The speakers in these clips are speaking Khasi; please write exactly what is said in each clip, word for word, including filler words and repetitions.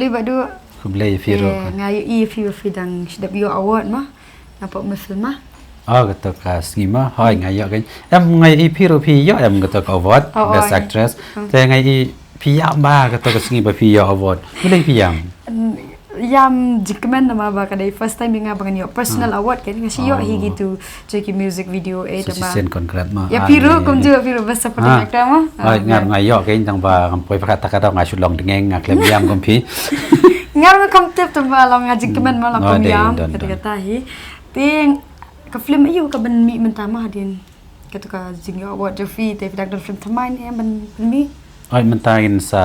Ïa ba du. Khublei ïa phi ruh. Nga ïohi ïa phi ba phi dang sdang ïoh award ma. Napoh Mifilma. Oh, kato ka sngi ma. Hoi, nga ïoh kein. Em, nga ïohi phi ruh phi ïoh em kato ka award Best Actress. Te nga ïohi phi ïam ba kato ka sngi ba phi ïoh award. Balei phi ïam? Ïam jingkmen namar ba ka dei first time ïa nga ba ngan ïoh personal award kein. Nga shu ïoh hi kitu jong ki music video eh. Shisien congrats ma. Ïa phi ruh kumjuh, phi ruh best supporting actor ma. Hoi, nga nga ïoh kein tang ba ngam poi pat kata ka daw nga shu long dngeng, nga khlem ïam kum phi. Nga ruh ngam tip tang ba long, nga jingkmen ma, long kumjuh ïam kata kata hi. Te ka film aiu ka ban mih mynta ma hadien kato ka jingïoh award jong phi, te phi dang don film thymmai ne em ban pynmih? Hoi, mynta ngin sa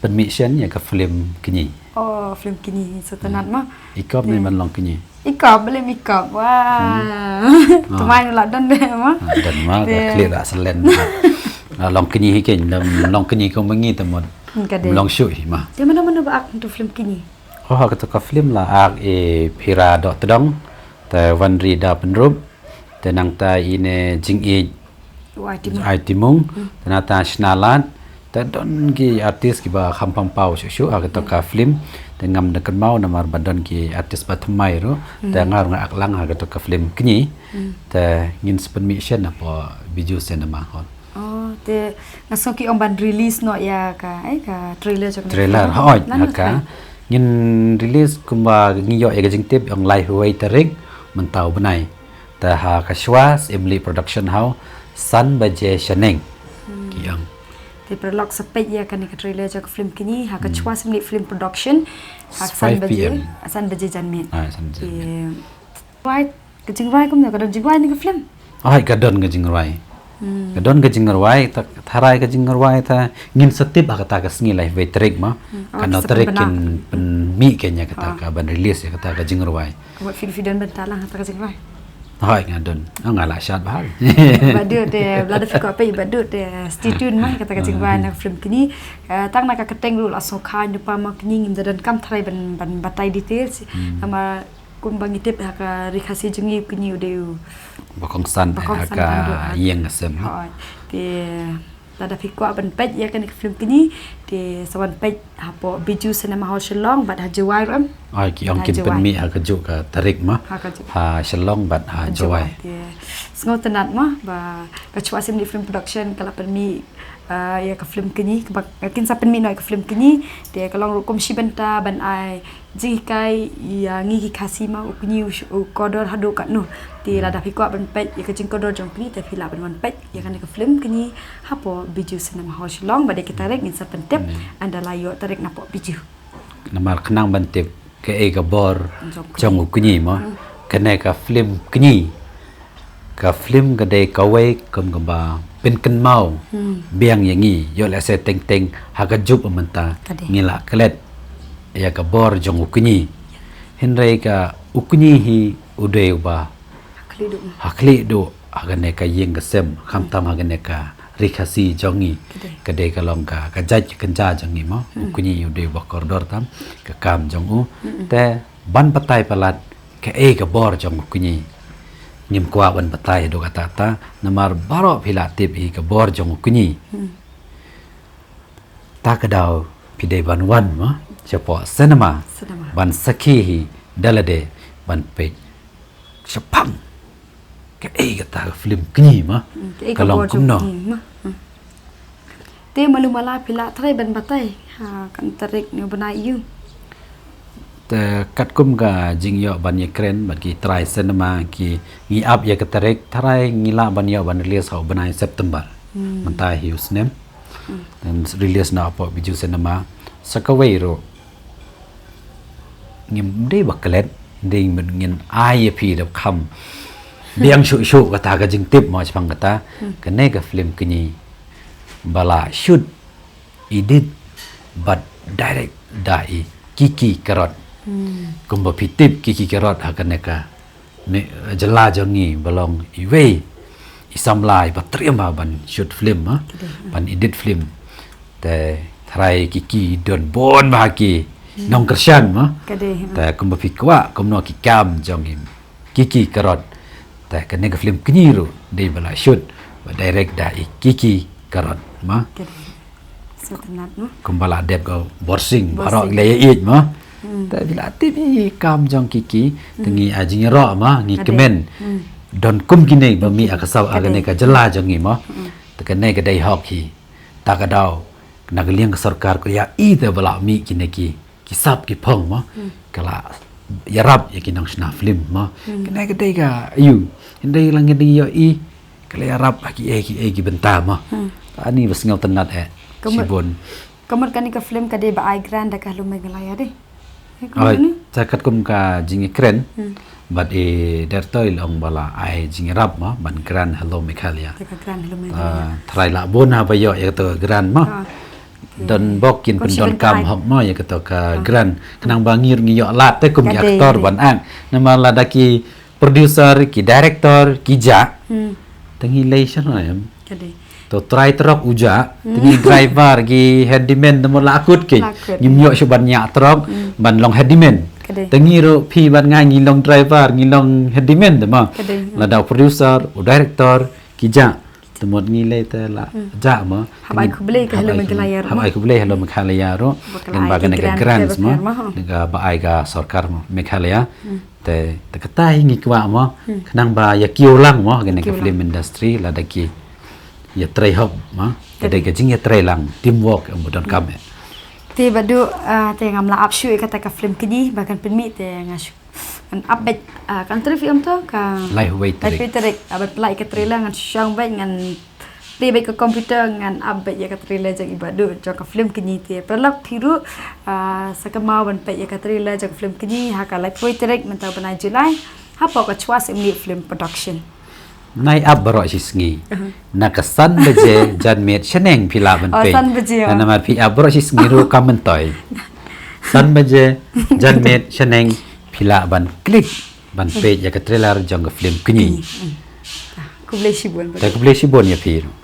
pynmih shen ïa ka film kñi. Oh, film kñi, sngewtynnat ma. I kop ne ban long kñi? I kop, balei i kop? Wah. Thymmai la don de ma. Don ma, ka khlieh la slen. Long kñi hi kein, long kñi kumba ngi te mut. Long shuh hi ma. Te mano mano ba ak tu film kñi? Oh, kato ka film la ak i Phira Dohtdong, te Wanrida Pynrup, te nangta i ne Jingïeit Aitimung, te nangta Shna Lad, te don ki artist kiba kham paw shuh shuh ha kato ka film, te ngam da kynmaw namar ba don ki artist ba thymmai ruh, te nga ruh nga ak lang ha kato ka film kñi, te ngin sa pynmih shen napoh Bijou Cinema Hall. Oh, te nga sngew ki ong ban release noh ïa ka, eh, ka trailer jong ka trailer. Hoi, ha ka. Ngin release kumba ngi ïoh ïa ka jingtip ong lai hawei tarik mynta u bnai. Te ha ka Shwa Syiemlieh Production House san baje shaneng. Ki ong. Te paralok sa peit ïa kane ka trailer jong ka film kñi ha ka Shwa Syiemlieh Film Production. Ha san baje, san baje janmiet. Ah, san baje janmiet. Right. Ka jingrwai kumno, ka don jingrwai ne ka film? Ai, ka don ka jingrwai. Ka don ka jingrwai, ta tharai ka jingrwai ta ngin sa tip ha kata ka sngi lai hawei tarik ma. Ka no tarik kin pynmih kein ïa kata ka ban release ïa kata ka jingrwai. Ka mut phi don bynta lang ha kata ka jingrwai. Hai, nga don. Nga la shad bha. Ba dei te lada phi kwah peit ba dei te stay tuned ma kata ka jingrwai na ka film kñi. Tang na ka kyrteng ruh la sngewkha, ngi pa ma kñi ngim da donkam tharai ban ban batai details. Namar kumba ngi tip ha ka ri Khasi jong ngi, kñi u dei u ba kongsan ha ka ïing ka sem. Te lada phi kwah ban peit ïa kane ka film kñi te sa wan peit hapoh Bijou Cinema Hall Shillong bad ha Jowai ruh em. Ai, ki ong kin pynmih ha kajuh ka tarik ma. Ha Shillong bad ha Jowai. Te sngewtynnat ma ba ka Shwa Syiemlieh Film Production ka la pynmih ïa ka film kñi, kin sa pynmih noh ïa ka film kñi. Te ka long ruh kum shi bynta ban ai jinghikai ïa ngi ki Khasi ma, u kñi u kordor haduh katno. Te lada phi kwah ban peit ïa ka jingkordor jong u kñi te phi lah ban wan peit ïa kane ka film kñi hapoh Bijou Cinema Hall Shillong. Ba dei ki tarik ngin sa pyntip ynda la ïoh tarik napoh Bijou. Namar khnang ban tip kaei ka bor jong u kñi ma. Kane ka film kñi, ka film ka dei kawei kum kaba pynkynmaw biang ïa ngi, ïoh lehse teng teng ha kajuh ba mynta ngi la klet ïa ka bor jong u kñi. Hynrei ka u kñi hi u dei uba ha khlieh duh ha kane ka ïing ka sem, khamtam ha kane ka ri Khasi jong ngi. Ka dei ka long ka jait ka kynja jong ngi ma. U kñi u dei uba kordor tam ka kam jong u. Te ban batai palat kaei ka bor jong u kñi, ngim kwah ban batai haduh katta katta namar baroh phi la tip hi ka bor jong u kñi. Ta ka daw phi dei ban wan ma shapoh cinema ban sakhi hi da lade ban peit shaphang kaei kata ka film kñi ma. Ka long kumno. Te malu mala phi lah trai ban batai ha kane ka tarik ne u bnai aiu? Te katkum ka jingïoh ban ïakren bad ki trai cinema ki, ngi ap ïa ka tarik, trai ngi lah ban ïoh ban release ha u bnai September. Mynta hi u snem. Release na hapoh Bijou Cinema. Sa kawei ruh ngim dei ba klet, dei ngin ai ïa phi da kham biang shuh shuh kata ka jingtip ma shaphang kata. Kane ka film kñi ba la shoot, edit bad direct da i Kiki Karot. Kumba phi tip Kiki Karot ha kane ka jylla jong ngi ba long iwei i samla iba triem ha ban shoot film ma, ban edit film. Te trai Kiki don bun bha ki nongkyrshan ma. Te kumba phi kwah kumno ki kam jong i Kiki Karot. Te kane ka film kñi ruh dei ba la shoot bad direct da i Kiki Karot ma. Kumba la dep ka Borsing, baroh ki la ïa ïeit mo. Te phi la tip i kam jong ki ki, te ngi ai jingïaroh mo, ngi kmen. Don kum kine ba mih ha ka sap ha kane ka jylla jong ngi mo. Te kane ka dei hok hi. Ta ka daw na ka liang ka sorkar ka ïa i te ba la mih kine ki, ki sap ki phong mo. Ka la ïarap ïa ki nongshna film mo. Kane ka dei ka ïu. Kane dei lang ka dei ïa i. Ka la ïarap ha ki ei ki ei ki bynta mo. Ani ba sngewtynnat eh. Shibun. Ka mut kane ka film ka dei ba ai grant da ka Hello Meghalaya dei. Oi, ta katkum ka jingïakren. Bad i director i la ong ba la ai jingïarap mo ban grant Hello Meghalaya. Ka grant Hello Meghalaya. Trai la bun ha ba ïoh ïa kato grant mo. Don bok kin pyndonkam hok mo ïa kato ka grant. Khnang ba ngi ruh ngi ïoh lad te kum ki actor ban act. Namar lada ki producer, ki director ki jah. Te ngi lei shano em. To trai trok u jah, te ngi driver, ki handyman te mo la kut ki. Ngim ïoh shu ban ñiah trok ban long handyman. Te ngi ruh phi bad nga ngi long driver, ngi long handyman te mo. Lada u producer, u director ki jah. Te mo ngi lei te la jah mo. Hap ai khublei ka Hello Meghalaya ruh. Hap ai khublei Hello Meghalaya ruh. Ngan ba kane ka grants mo. Ngan ba ai ka sorkar mo Meghalaya. Te, te kata hi ngi kwah mo, khnang ba ïa kiew lang mo kane ka film industry lada ki ïa trei hok mo, ka dei ka jingïatrei lang, teamwork em u donkam eh. Te Bah Duh, te ngam lah ap shuh ïa kata ka film kñi ba kan pynmih te nga shu, ngan update, kan trei film to ka laiphew tarik. Laiphew tarik, ban pynlait ka trailer ngan shong bad ngan plie bad ka computer ngan ap bad ïa ka trailer jong i Bah Duh jong ka film kñi te. Paralok phi ruh sa kynmaw ban peit ïa ka trailer jong ka film kñi ha ka laiphew tarik mynta u bnai July. Hapoh ka Chwas Imli Film Production. Nai ap baroh shi sngi. Na ka san baje janmiet shaneng phi lah ban peit. San baje. Namar phi ap baroh shi sngi ruh kam myntoi. San baje janmiet shaneng phi lah ban click ban peit ïa ka trailer jong ka film kñi. Khublei shibun. Te khublei shibun ïa phi ruh.